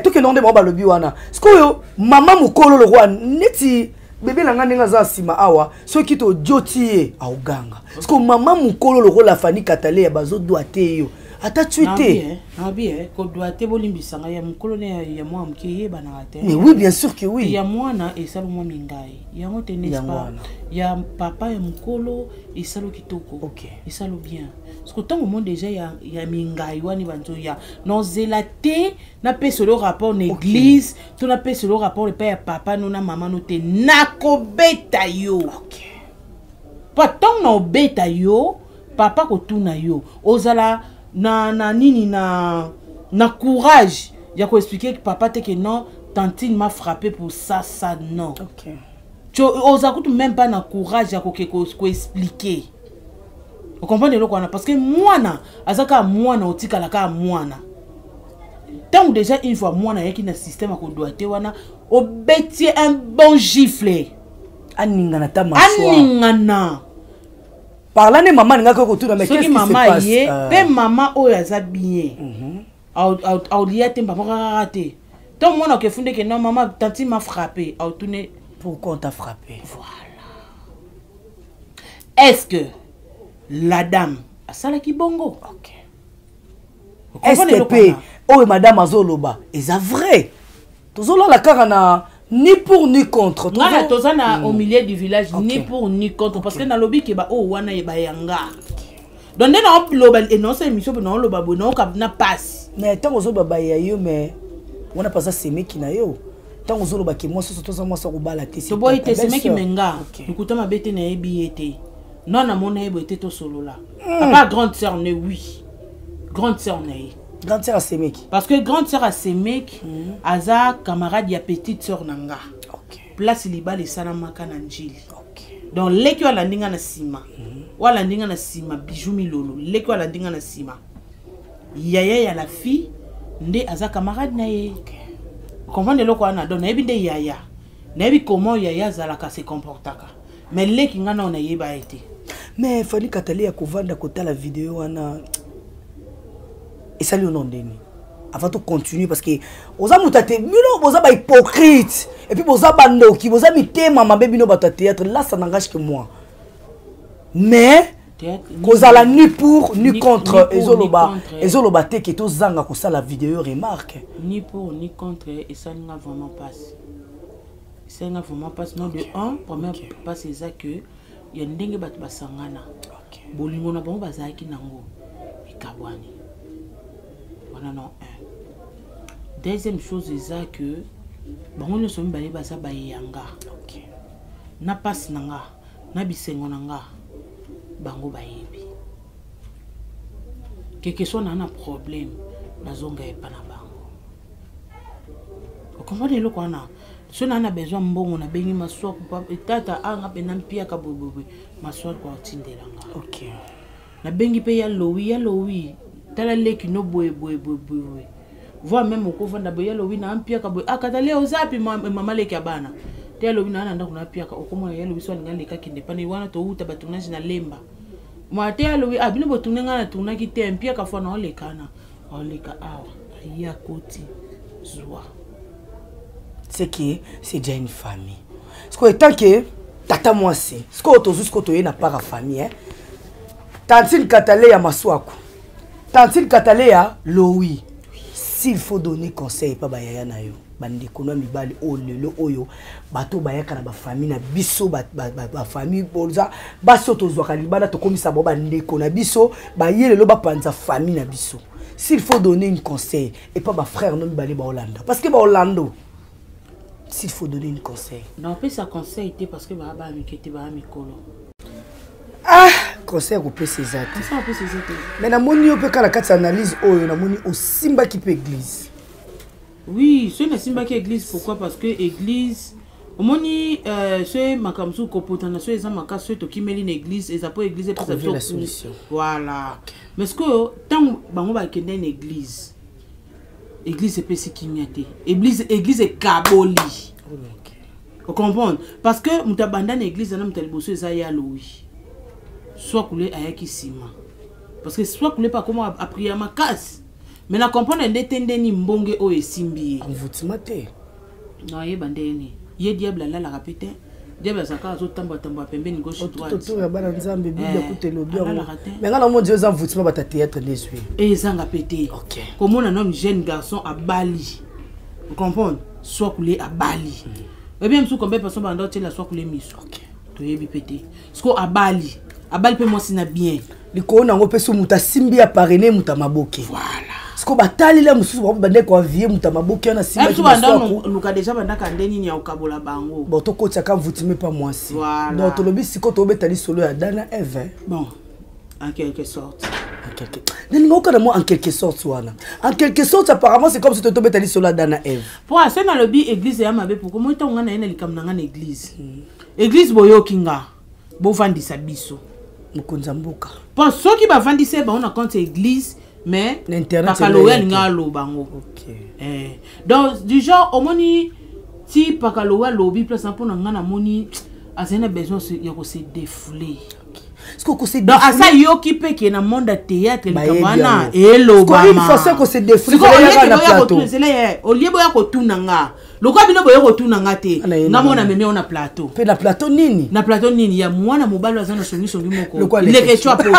Tokende nde bango balobi wana. Sikoyo mama mokolo lokwa neti bebe na ngai ndenge aza nsima awa, soki todioti ye aoganga. Sikoyo mama mokolo lokola Fani Kataleya, bazodwa te yo ata tui te. Nabi kodwa te, bolimbisanga, ya mokolo ne ya mwana moke eyebanaka te. Mais oui, bien sûr que oui. Ya mwana esala mwa mingai yango te, n'est-ce pas? Ya papa ya mokolo esalo kitoko, esalo bien. Parce que ntango mo déjà ya mingai wana banzoya, nozela te napeselo rapport na église to napeselo rapport epai ya papa no na mama no te, nakobeta yo. Po ntango na obeta yo, papa kotuna yo, ozala na nini, na courage ya koexpliquer papa te ke non, tantine m'a frappé pour ça, ça non. Oza kutu même pas na courage ya koke koexpliquer. Ocomprendre eloko wana? Parce que mwana aza kaka mwana, otikala kaka mwana. Ntango déjà une fois mwana ayaki na système akodwa te wana, obeti un bon gifle. Aningana ta. Aningana. Par là nde mama alingaki kotuna, mais soki mama ye mpe mama oyo aza bien, aolia te papa kaka te. Ntango mwana okefunde ke non, mama, tantine m'a frappé, aotune: Pourquoi on t'a frappé? Voilà. Est-ce que la dame asalaki bongo? Est-ce que mpe oyo madame azoloba eza vrai? Tozolala kaka na ni pour ni contre. Ngana toza na au milieu du village, ni pour ni contre, parce que nalobi ke baoyo wana ye bayanga. Donc nde naoloba enosa émission mpe naoloba boye, naoka na pasi. Mais ntango ozoloba baya yo, mais wana mpe aza semeki na yo. Ntango ozoloba ke mwasi oso toza mwasi akobala te. Toboyi te semeki, me nga lokuta mabe te, nayebi ye te, non, namona ye boye te, tosolola. Papa grande sœur ne, oui, grande sœur na ye. Grande sœur asemeki. Parce que grande sœur asemeki aza camarade ya petite sœur na nga. Place libala esalamaka na Njili. Donc leki oyo alandi nga na nsima, oyo alandi nga na nsima, Bijou Milolo, leki oyo alandi nga na nsima, yaya ya la fille nde aza camarade na ye. Comprendre eloko wana? Donc nayebi nde yaya, nayebi comment yaya azalaka, se comportaka, mais leki nga nao nayeba ye te. Mais Fani Katale, ya kovanda kotala video wana esali yo no ndeni? Avant to continuer, parce que oza moto ate, bino boza bahypocrite et puis boza bandoki, boza mitema mabe, bino bato ya théâtre. Là, ça n'engage que moi, mais kozala ni pour ni contre ezoloba, ezoloba te ke tozanga kosala video remarque. Ni pour ni contre esalinga vraiment passe, esalinga vraiment passe. Non, de un, première passe eza que ya ndenge bato basangana, bolingo na bango bazalaki nango ekabwani wana. Non, un deuxième chose eza que bango nyonso mibale baza bayanga na mpasi na nga na bisengo na nga, bango bayebi. Keke so naa na problème, Nazonga epa na bango. Okomprendre eloko wana? So naa na besoin mbongo, nabengi Maswaku, tata anga mpenza mpiaka boyeboye, Maswaku atindela nga. Nabengi mpe ya Lowi, ya Lowi, tala leki no boye boye boye boye, voire même okovanda boye, ya Lowi na mpiaka boye, akata le ozapi mama leki ya bana te, ya Lowi naa na ndako na mpiaka. Okomona ya Lowi so alinga leka kende pane wana, touta batournage na Lemba mwa te, ya Lowi, ah, bino botourne, ngai natournaki te, mpiaka fo na olekana, oleka awa, aye akoti zwa. C'est que c'est déjà une famille. Sikoyo étant que tata mwasi, sikoyo tozwi, sikoyo toye na part ya famille, hein? Tantine Katale ya Maswaku, tantine Katale ya Lowi, s'il faut donner conseil epa bayaya na yo, bandeko na mibali oyo lelo oyo bato bayaka na bafamille na biso, bafamille boza basi oyo tozwaka libanda, tokomisa bango bandeko na biso, baye lelo bapanza famille na biso, s'il faut donner une conseil epa bafrère no mibale baolanda, parce que baolando, s'il faut donner une conseil? Naopesa conseil te, parce que baa baa mike te, baa mikolo. Ah, conseil kopesa eza te. Conseil opesa eza te. Mais namoni yo mpe kaka na kati ya analyse oyo, namoni osimbaki mpe église. Oui, soki nasimbaki église, pourquoi? Parce que église, omoni, soki makambo mosusu kopotana, soki eza makasi, soki tokimeli na église, eza mpo église epesa Trouver la biso solution. Voilà. Mais sikoyo ntango bango bakende na église, église epesi kimia te, église ekaboli. Ocomprendre? Parce que moto abanda na église ana, moto ya liboso eza ya Lowi, Swakule ayaki nsima, parce que Swakule mpe akoma apriya makasi, mais na comprendre nde te ndeni mbonge oyo esimbi ye. Envoûtement te? Nayeba ndeni ye diable alalaka mpe te, diable azalaka azotambola-tambola pembeni, gauche, droite. Tour ya bana Nzambe, Biblia kuta elobi yango. Alalaka te. Mais nga na moni eza envoûtement, bato ya théâtre nde ezwi. Ezanga mpe te. Komona nano jeune garçon abali, comprendre, Swakule abali, oyebi mosusu combien personne banda otiela Swakule miso, toyebi mpe te. Siko abali, abali mpe mwasi na bien. Likolo nango mpe so moto asimbi ya parraine moto ya maboke. Voilà. Siko batalela mosusu bango bandeko avie moto ya maboke wana asimbaki. Mosusu banda Maswaku. Luka deja bandaka nde nini ya kokabola bango. Bon, tokotiaka mvutime mpa mwasi. Voilà. Donc tolobi sikoyo tobeta lisolo ya Dana Eve, hein? Bon, en quelque sorte. En quelque, nalinga okana mwa en quelque sorte wana, en quelque sorte apparemment c'est comme si totobeta lisolo ya Dana Eve. Mpo ase nalobi église ya mabe, pourquoi moi ntango ngai naye na likambo na ngai na église, église boyoki nga, bovandisa biso. Mokonzi ya mboka. Mpo soki bavandisi ye bango na compte ya église, mais Na internet pakalo oyo eza ya alinga te. aloba yango. Ok. Donc du genre omoni ti pakalo oyo alobi place na, mpo na ngai namoni azali na besoin ya kose défouler. Siko kose Donc asa yoki mpe ke na monde ya théâtre likambo Bayebi wana yango. Siko une façon kose défouler, elobama. fallait yaka na plateau. Olie boya kotuna nga, lokola bino boya kotuna nga te, Ana ye nga na mona memi yo na plateau. Mpe na plateau nini? Na plateau nini? Ya mwana mobali oyo aza na songisongi moko. Lokola Leketio ya poto.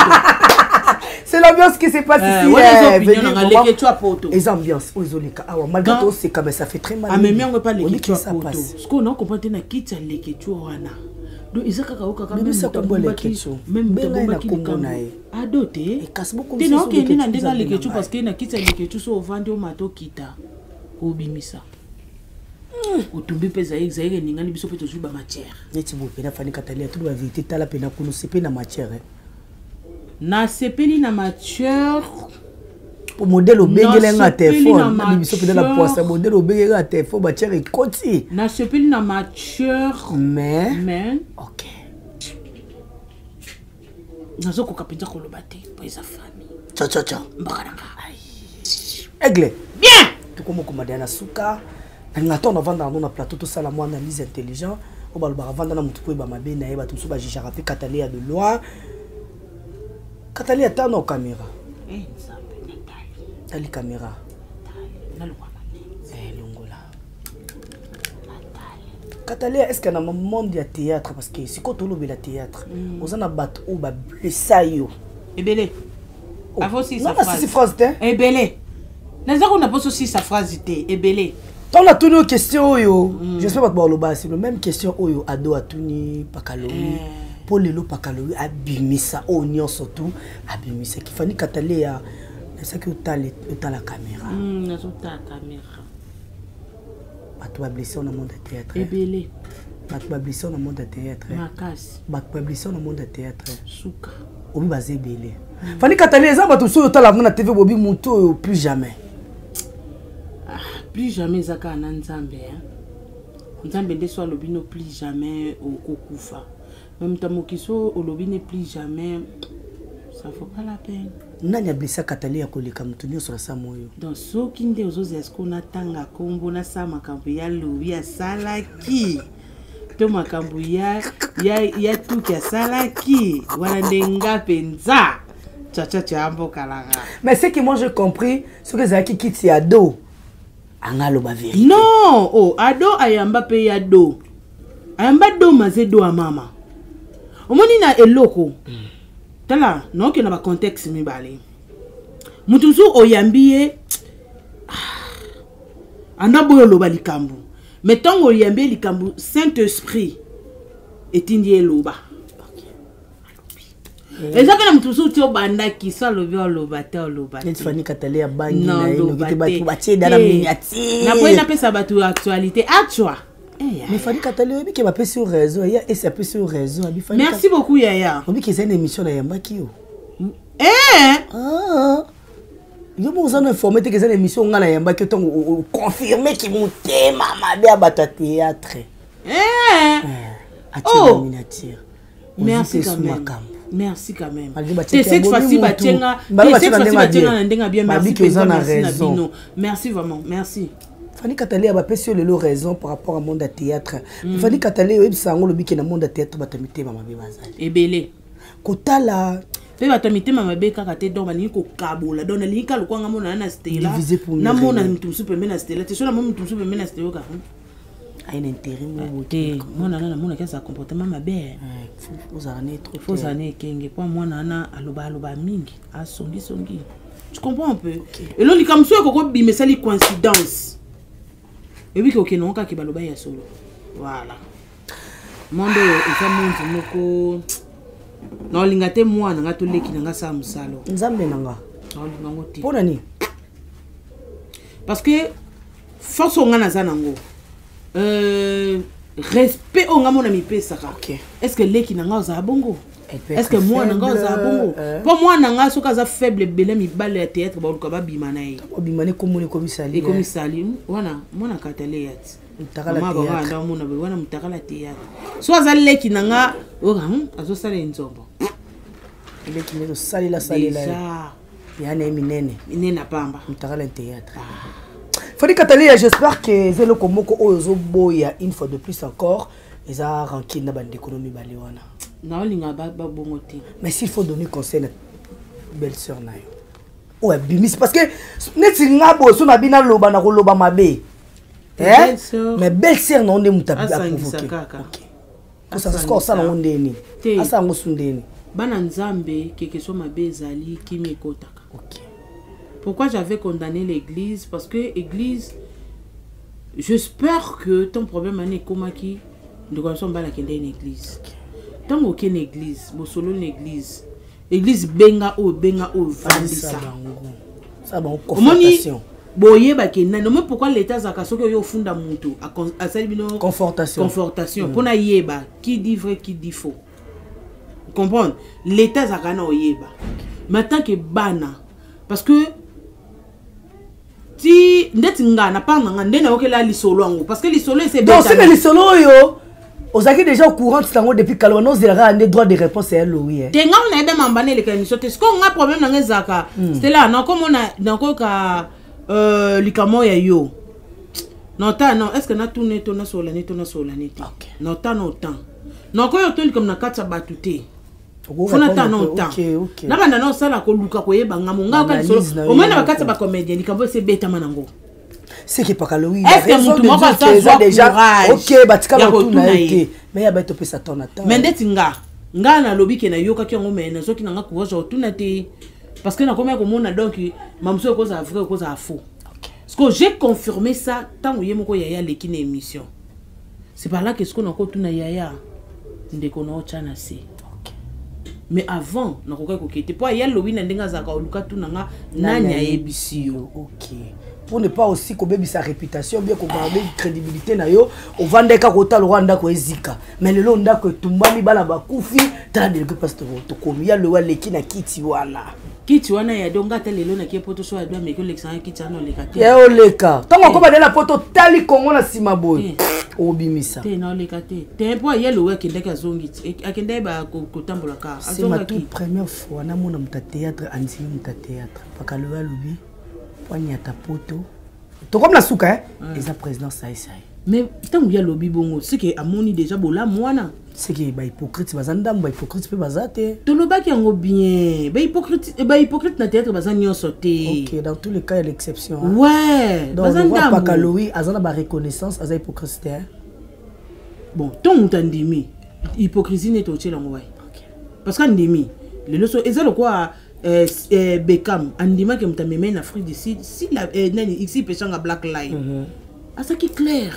C'est l'ambiance qui se passe ici. Wana eza eh, opinion venez na nga, vraiment. Leketio ya poto. Eza ambiance oyo ezoleka awa, malgré toseka, mais ça fait très mal. Amemi yango epa Olingi Leketio ya ça poto. passe. Sikoyo naocomprendre te na kiti ya Leketio wana, donc eza kaka okaka. Bimisa kombo ya Leketio. Benga ye na kombo na ye. Ado te. Eh, kasi boko te mosusu naokende na Leketio ndenge ya eza Leketio, na parce que na kiti ya Leketio, so ovandi, omata, okita, obimisa, otumbi mpe zaire, zaire eningani, biso mpe tozwi bamatière. Neti boye mpena Fani Katalia, toloba vérité, tala mpena kuna osepe na matière, eh. Nasepeli na matière. Po modèle obengeli nga Nasepeli telefone na na biso mpena na matière. poisa, modèle obengeli nga telefone, matière ekoti. Nasepeli na matière. Mais mais ok. Nazokoka mpenza koloba te mpo eza famille. Tcha tcha tcha. Mboka na nga. Aigle. Bien. Tokoma komanda na suka. Nalinga ntango navanda yango na plateau, tosala mwa analyse intelligent oyo balobaka, vanda na motu koyeba mabe na ye. Bato mosusu bajugeaka mpe Katale ya de loin. Katale ya tano caméra. Eh, Nzambe, natali. Tali caméra. Nalongwa maneti. Eh, longola. Katale, est ce que na monde ya théâtre, parce que sikoyo tolobela théâtre, oza na bato oyo bablessa yo? Ebele. Oh, Avant osisa nga nasisi phrase te. Ebele, naza kuna mposo osisa phrase te, ebele. Ntango natuni oyo question oyo, j'espère bato baloba, c'est le même question oyo Ado atuni Pakalowi, mpo lelo Pakalowi abimisa oyo nyonso tu abimisaki. Fani Katale ya nasaki, otala caméra. Nazotala caméra. Bato bablesse na monde ya théâtre? Ebele. Bato bablesse na monde ya théâtre? Makasi. Bato bablesse na monde ya théâtre? Suka. Obi baza ebele. Fani Katale, eza bato mosusu oyo otala yango na TV, bobi motu oyo plus jamais. Plus jamais eza kaka na Nzambe, hein? Nzambe nde so alobi no plus jamais okokufa. Mais moto ya mokili so olobi ne plus jamais, ça vaut pas la peine. Nani ablessa Katale ya koleka moto nyonso na sa moyo? Donc soki nde ozozela sikoyo natanga nkombo, nasala makambo ya lobi asalaki to makambo ya tuki asalaki wana, nde nga mpenza chachacha ya mboka nanga. Mais ce que moi j'ai compris, soki ezalaki kiti ya do anga aloba vérité. Non, oh, ado ayamba mpe ya do, ayamba do maze do ya mama. Omoni na eloko, tala naoke na bacontexte mibale. Moto mosusu oyambi ye, anda boyo oloba likambo, mais ntango oyambi ye likambo, Saint Esprit etindi ye eloba. Eza mpe na moto mosusu ti obandaki so alobi oloba te, oloba. Neti Fani Katale ya bangi na ye, noki te bato batie da na miniature. Naboyi napesa bato actualité actua. Mais Fani Katale, oyebi ke bapesi yo raison ya esi, apesi yo raison abi Fani. Merci beaucoup, yaya. Oyebi ke ezali na émission nayambaki yo. Eh! Ah. Yo moko oza na informé te ke eza na émission nga nayambaki yo, ntango oconfirme ki motema mabe ya bato ya théâtre. Eh! Atie Oh! na miniature. Merci Ozwi quand te même. makambo. Merci quand même. Malgré Te batiaki cette abomi fois-ci mutu. batienga Bango te batie cette na fois-ci ndenge ya batienga bien. na ndenge ya bien. Merci Babiki oza mpenza, na merci na raison. bino, merci vraiment, merci. Fani Katale bapesi yo lelo raison par rapport à monde ya théâtre. Fani Katale, oyebisa yango, olobi ke na monde ya théâtre bato ya mitema mabe bazali. Ebele. Kotala. Mpe bato ya mitema mabe kaka te, donc balingi kokabola. Donc nalingi kaka lokwanga mona na Stela. Diviser pour mieux Namona régner. moto mosusu pembe na Stela te. So namoni moto mosusu pembe na Stela, oka Aye na intérêt moko. Te, mwana wana namonaki aza comportement mabe. Ozala ne trop. Fo ozala na ekenge mpo mwana wana aloba aloba mingi, asongisongi, tu comprends un peu? Elo likambo mosusu ekoki obima, esali coïncidence, ebiki okende ngo kaka baloba ya solo. Voilà, monde oyo eza monde moko naolinga te mwana nga toleki na nga sala mosala. Nzambe na nga. Naolinga ngo te. Mpo na nini? Parce que force oyo nga naza nango, respect oyo nga mona mipesaka, est ce que leki na nga ozala bongo? Elle peut Est ce que être mwana nga ozala faible, bongo? Mpo mwana nga soki aza faible, ebele mibale ya théâtre baluka babima na ye. Obima ne komona ekomisali. Ekomisali wana mwana katale ya ti. Mutakala Mama théâtre. bango anda omona boye wana mutakala théâtre. So aza leki na nga oyoka, azosala ye nzombo. Eleki nde tosalela salela ye. Déjà. Ya na ye minene. Minene na pamba. Mutakala ya théâtre. Fani Katalia, j'espère que eza eloko moko oyo ozoboya une fois de plus encore, eza rancune na bandeko no mibale wana. Naolinga babongo te. Mais s'il faut donner conseil na belle sœur na yo oyo abimisi, parce que neti nga boye so na bino aloba na koloba mabe. Eh? Belle sœur. Mais belle sœur na yo nde moto Asangisa aprovoke. kaka. Kosala osala yango ndeni? Te. Asala yango su ndeni? Bana Nzambe keke so mabe ezali, kimi ekotaka. Pourquoi j'avais condamné l'église? Parce que église, j'espère que ton problème ane ekomaki ndeko na biso mobali akende na église. Ntango okei na église, bosololi na église, église benga oyo, benga oyo, Vandisa vandisa bango, sala bango omoni confrontation. Boyebaki nani omoni. Pourquoi l'état azalaka soki oyo ofunda motu, asali bino Confortation. Confortation mpona yeba qui dit vrai, qui dit faux, comprendre. L'état azalaka na oyeba, mais tant que bana, parce que ti ndeti nga na part na nga nde nayokela lisolo yango, parce que lisolo ese. Donc seke lisolo oyo ozalaki déjà au courant ti yango depuis kala wana, ozelaka nde droit de réponse ya Louis, eh? Te, nga nayeba mamba na eleka émission te. Sikoyo nga problème na nga ezalaka, Stela, nakomona nakoyoka likambo ya yo nota non, est ce que natuna to nasola ne to nasola ne te? Nota na otan nakoyo to likambo na kati ya bato te. Fona ta na otan nabanda na osala koluka koyeba ngamo nga oka lisolo Analyse na yo omoi na moko. bakati ya bacomédien, likambo esi ebetama nango. Seke paka Louis. Est-ce que mutu moko aza zwa courage Ok, batikala ya kotuna kotuna ye ye? te, mais ya bai topesa temps na temps. Mais ndeti nga nalobi ke nayokaki yango, mais nazwaki nanga courage ya kotuna te, parce que nakomaki komona donc mamosu ekozala vrai, ekozala faux. Parce que j'ai confirmé ça ntango ye moko yaya aleki na émission. C'est par là que sikoyo nakotuna yaya ndeko na otya na se. Mais avant nakokaki kokende te, mpo aya lobi na ndenge azalaka oluka tuna nga nani ayebisi yo. Ok, pour ne pas aussi kobebisa réputation, bien kogarde crédibilité na yo, ovandaki kaka otala lokwa ndako ezika, mais lelo ndako etumbami, bana bakufi. Tala deleke mpasi tokomi ya lowa aleki na kiti wana. Kiti wana ya do nga ata lelo nakie poto so ya do ameki olekisa nga kiti wana oleka te. Ya oleka ntango akoma nde na poto otali kongo na nsima boye obimisa te na oleka te te mpo aye lowe akendaki azongi ti akendaki ba kotambola kaka. C'est ma toute première fois namona moto ya théâtre andimi moto ya théâtre pakalobi alobi po anyata poto tokomi na suka eza président saisai. Mais ntango ye alobi bongo, seke amoni déjà bolamu wana. Seke bahypocrite baza ndambo, bahypocrite mpe baza te. Tolobaki yango bien, bahypocrite na théâtre baza nyonso te. Ok, dans tous les cas, il y a l'exception. Ouais. Donc baza ndambo. Pakalowi aza na bareconnaissance, aza hypocrite te. Bon, ntongo moto andimi hypocrisie neti otiela yango waye, parce que andimi lelo so eza lokwa Beckham andimaki moto amemai na Afrique du Sud si la, nani isi peshanga Black Line. Azalaki clair,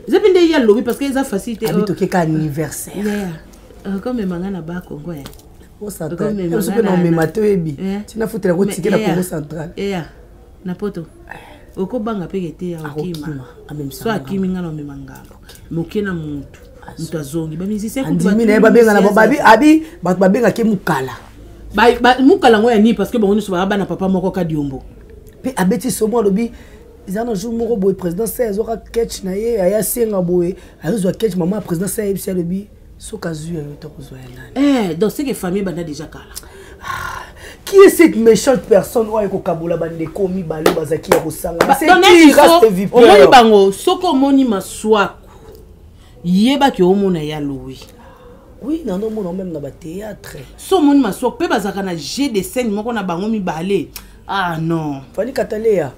eza mpe nde ye alobi parce que eza facile te. Abi tokeka anniversaire. Yeah. Okomema nga na Bakongo ya. Biso mpe na omema te, oyebi tina futela kotikela Congo Central. Eya na poto okobanga peke te ya okima so akimi nga na omema ngambo moke na mutu moto azongi bamusicien. Andimi na ye babenga na babi abi bato babengaki mokala. Mokala yango ya nini? Parce que bango nyonso baa bana papa moko Kadiombo. Mpe abeti somo, alobi eza na jour moko boye président sa azwaka ketch na ye, aya asenga boye, azozwa ketch, mama ya président sa ayebisi, alobi soki azwi ya yo to kozwa ya nani? Eh, donc c'est que famille banda déjà kala. Qui est cette méchante personne oyo ekokabola bandeko mibale bazalaki ya kosangana? C'est qui, race de vipère? Omoni bango, soki omoni maswaku, yebaki omona ya Louis. Oui, nanomona même na bathéâtre. So omoni maswaku mpe bazalaka na jeu de scène moko na bango mibale, ah non. Fani Kataleya,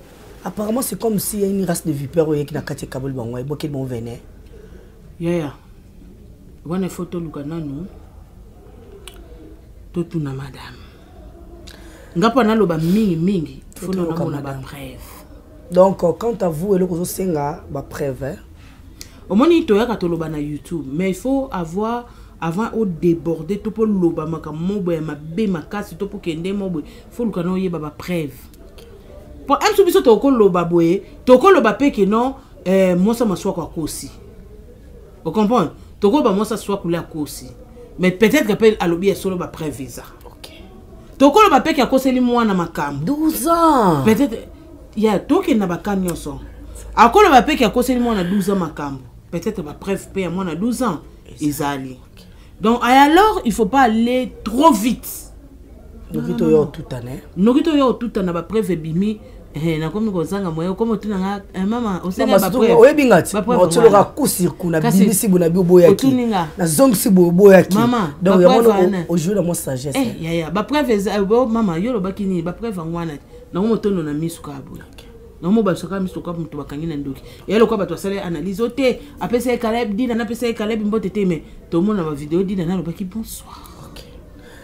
apparemment c'est comme s'il y a une race de vipère oyo eyaki na kati ekaboli bango, ebokeli bango venin. Yaya wana ifo toluka nanu totuna madame nga mpo naloba mingimingi, fo namona bapreuve. Donc quant à vous, eloko ozosenga bapreuve? Omoni, toyaka toloba na YouTube, mais il faut avoir avant odéborder to mpo loba makambo mo boye ya mabe makasi to mpo kende mo boye, fo luka na oyeba bapreuve, po amso biso tokoloba boye, tokoloba mpe ke non, mwasi maswako akosi, ocomprendre? Tokoloba mwasi aswakule akosi, mais peut-être mpe alobi ya solo, bapreuve eza. Tokoloba mpe ke akoseli mwana makambo. 12 ans. Peut-être ya tokende na baka nyonso, akoloba mpe ke akoseli mwana 12 ans makambo, peut-être bapreuve mpe ya mwana 12 ans ezali. Donc alors il faut pas aller trop vite. Noki toyo otutana. Noki toyo otutana, bapreuve ebimi, nakomi kozanga moye, okomi otuna nga: "Mama, osenga?" Oyebi nga ti otioloka coup sur coup, nabimisi boye, nabi oboyaki, nazongisi boye, oboyaki. Donc yango ojoue na mwa sagesse. Yaya, bapreuve eza. Mama, yo olobaki nini? Bapreuve yango wana nango motondo na miso kaka boye, nango mobalisaka miso kaka moto bakangi na ndoki eya lokola bato basali analyse o te, apesa ye Caleb Dina, napesa ye Caleb mbote te, mais tomona bavideo Dina nalobaki bonsoir.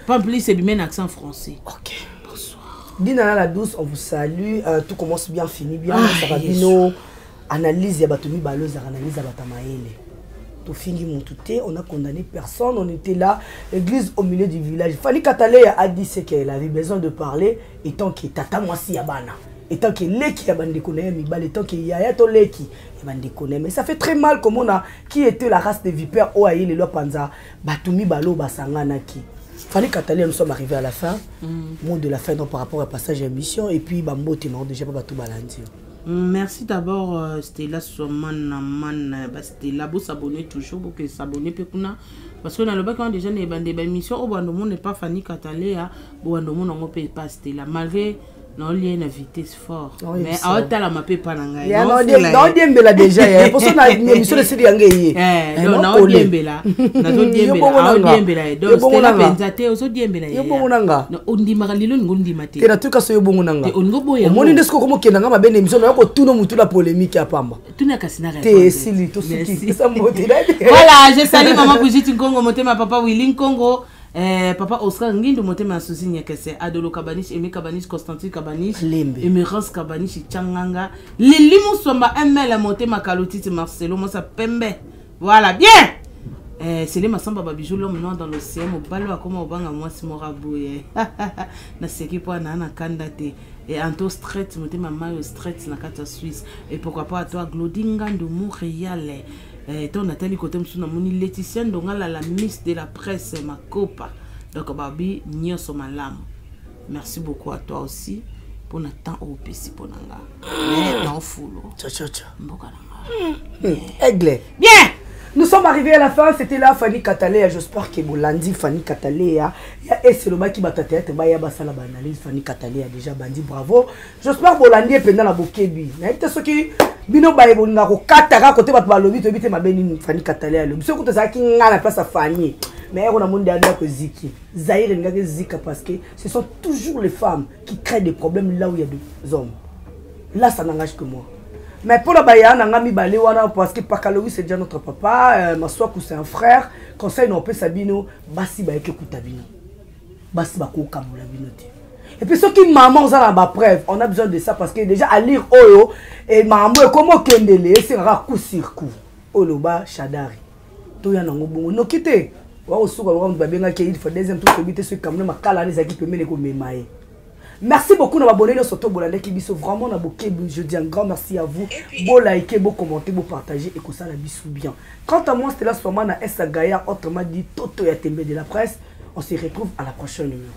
Pas plus ebime na accent français. Ok. Bonsoir. Dina la douce, on vous salue. Tout commence bien, finit bien. Ah, bino analyse ya bato mibale ezalaka analyse ya bato ya mayele. Tofingi motu te, on a condamné personne, on était là, église au milieu du village. Fali Kataleya a dit ce qu'elle avait besoin de parler, étant que tata mwasi ya bana, étant que leki ya bandeko na ye mibale, étant que yaya to leki ya bandeko na ye. Mais ça fait très mal comme on a qui était la race de vipère oyo aye lelo apanza bato mibale oyo basanganaki. Fallait Kataleya, nous sommes arrivés à la fin. Mot de la fin, donc, par rapport à passage à émission et puis bambote non déjà pas bato balandi. Merci d'abord Stella Somana Man ba Stella, bo s'abonner toujours, bo que s'abonner pe kuna, parce que nalobaki wana déjà na ebande ba émission oyo bando mona epa Fanny Katalea, bo bando mona yango mpe epa Stella, malgré naolie na vitesse fort, mais aotalama mpe epa na ngai. Naodiembela déjà ya poso na émission esili yango eye. Naodiembela, nazodiembela, aodiembela ye. Donc Stella mpenza te ozodiembela. Yo bongo na nga. Ondimaka lelo, olingo ondima te. Te, na tuka so yo bongo na nga. Olingo boya. Omoni nde soki okomokenda nga mabe na émission, nayo kotuna motu na polémique ya pamba. Tuna kasi na te, esili, tosuki, esa mbote. Voilà, je salue maman Brigitte Nkongo, motema papa Willy Nkongo, papa Oscar Ngindu, motema ya Susi Nyekese, Adolo Kabanish, Aimé Kabanish, Constantine Kabanish, Emerance Kabanish, Changanga, Lili Musomba, ML, motema Kalotiti Marcelo, Mosa Pembe. Voilà, bien. Sele Masamba Babijou, l'homme noir dans l'océan, mobali akoma obanga mwasi moko aboye. Naseki mpo ana na kanda te. Et Anto Stret, motema Mayo Stret na kati ya Suisse. Et pourquoi pas à toi, Glody Ngandu Montréal. To natali kote mosusu, namoni Laetitia Ndongala, la miss de la presse Makopa. Donc babi nyonso malamu. Merci beaucoup à toi aussi mpona temps oyo opesi mpo na nga. Mais na ofulu mboka na nga. Aigle. Bien. Nous sommes arrivés à la fin, c'était là Fanny Katalea. J'espère que Bolandi, Fanny Katalea, il y a Esselobaki Batatete, Baya Basala Banalise, Fanny Katalea déjà bandi, bravo. J'espère Bolandi est pendant la bokebi. Mais peut-être ceux qui bino baye bolinga kokataka kote bato balobi toyebi te mabe nini Fanny Katalea alobi. Soki kutu ezalaki nga na place ya Fanny, mais ero na moni derrière ko ziki. Zaïre elingaki zika parce que ce sont toujours les femmes qui créent des problèmes là où il y a des hommes. Là, ça n'engage que moi. Mais pour la baya, nanga mibale wana parce que Pakalowi c'est déjà notre papa, Maswaku c'est un frère. Conseil non pesa bino, basi ba yeke kuta bino. Basi ba koka mola bino te. Et puis ceux qui maman on a ba preuve, on a besoin de ça parce que déjà à lire oyo et maman comment kendele c'est un coup sur coup. Oloba Shadary. Toya nango bongo noki te. Wa osuka wa mutu babengaki il faut deuxième tour tobite soki kamuna makala wana ezalaki pembeni ekomema ye. Merci beaucoup na babonné nyonso to bolandaki biso vraiment na bokebi. Je dis un grand merci à vous. Bo liker, bo commenter, bo partager et kosala biso bien. Quant à moi, c'était la Swama na Esa Gaillard, autrement dit Toto ya Tembe de la presse. On se retrouve à la prochaine numéro.